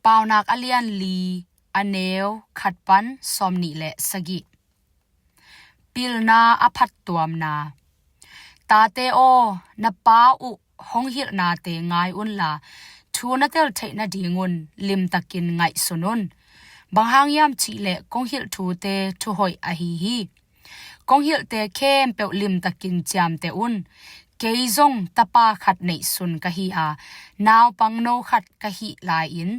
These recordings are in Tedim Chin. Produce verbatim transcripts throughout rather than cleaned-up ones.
Paunak a lian li, a neu khat pan sawmnih le sagih. Pilna a phattuamna. Tate aw, na pa uh hong hilhnate ngai unla, thu na tel theih nadingun limtakin ngaihsun un. Bang hang hiam cihleh kong hilh thute thuhoih ahi hi. Kong hilhte khempeuh limtakin ciamteh un. Kei zong tapa khat neihsun ka hi a, naupang no khat ka hih lai-in,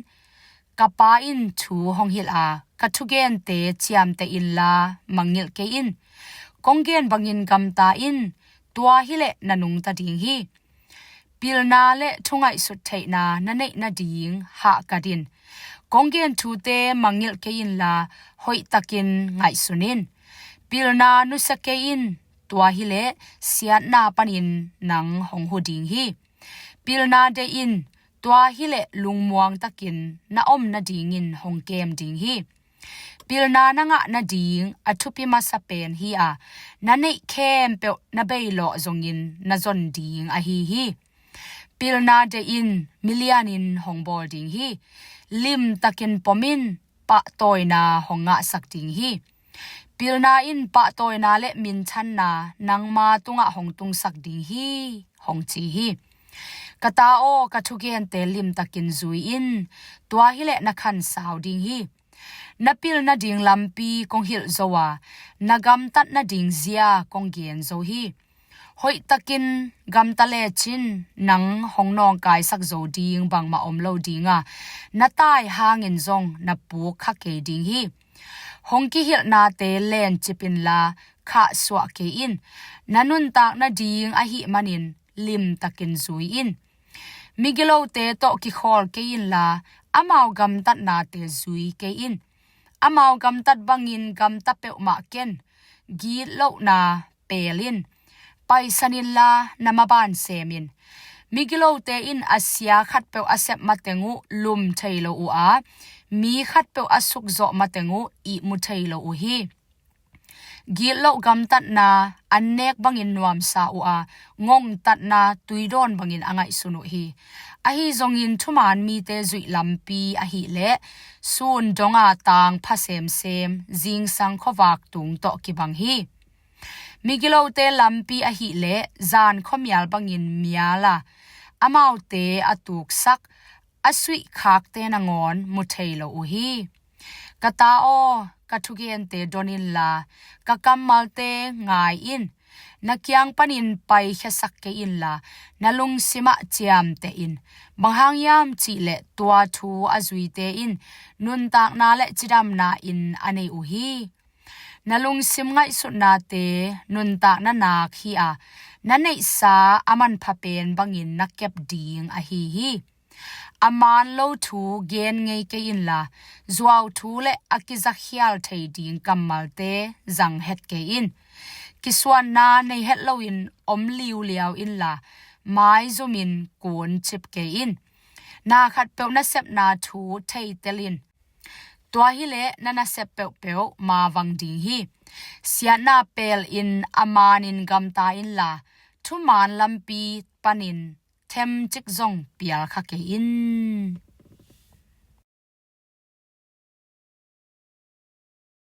ka pa in thu hong hilh a, ka thugente ciamteh inla mangngilh kei in. Kong gen bangin gamta in, tua hileh na nungta ding hi. Pilna le thungaihsut theihna na neih nading hahkat in. Kong gen thute mangngilh kei inla, hoihtakin ngaihsun in. Pilna nusia kei in, tua hileh siatna panin nang hong hu ding hi. Pilna deih in, tua hileh lungmuangtakin na om nadingin hong kem ding hi. Pilna na ngah nading a thupi masa pen hi a, na neih khempeuh na beilawh zongin na zon ding ahi hi. Pilna deih in, milianin hong bawl ding hi. Limtakin pom in, pahtawina hong ngahsak ding hi. Pilna in pahtawina le minthanna nangma tungah hong tungsak ding hi, hong ci hi. Ka ta aw, ka thugente limtakin zui in, tua hileh na khansau ding hi. Na pil nading lampi kong hilh zo a, na gamtat nading zia kong gen zo hi. Hoihtakin gamta lecin nang hong nawngkaisak zo ding bangmah om lo ding a, na tai hangin zong na puk kha kei ding hi. Hong kihilhnate lencip inla khahsuah kei in. Na nuntak nading ahih manin limtakin zui in. Migilote tawh kikhawl kei inla, amau gamtatnate zui kei in. Amau gamtat bangin gamta peuhmah ken. Gitlohna pel in. Paisan inla na maban sem in. Migilote in a sia khatpeuh a sep mateng uh lum thei lo uh a, mi khatpeuh a sukzawh mateng uh ihmu thei lo uh hi. Gitloh gamtatna an nek bangin nuamsa uh a, ngongtatna tuidawn bangin a ngaihsun uh hi. Ahi zongin thuman mite zuih lampi ahileh sun donga tang pha semsem, zingsang khuavak tung tawh kibang hi. Migilote lampi ahileh zan khuamial bangin mial a, amaute a tuksak, a suihkhakte nangawn mu thei lo uh hi. Ka ta aw, ka thugente don inla, ka kammalte ngai in. Na kiang panin paikhiasak kei inla, na lungsimah ciamteh in. Bang hang hiam cihleh tua thu a zuite in nuntakna le cidamna in a nei uh hi. Na lungsim ngaihsutnate nuntakna nak hi a, na neihsa a manpha pen bangin na kep ding ahi hi. A man lo thu gen ngei kei inla, zuau thu le a kizakhial thei ding kammalte zang het kei in. Kisuanna nei het loin om liuliau inla, maizumin kun cip kei in. Na khatpeuh na sepna thu theitel in. Tua hileh na nasep peuhpeuh mavang ding hi. Siatna pel in a manin gamta inla, thuman lampi panin themcik zong pial kha kei in.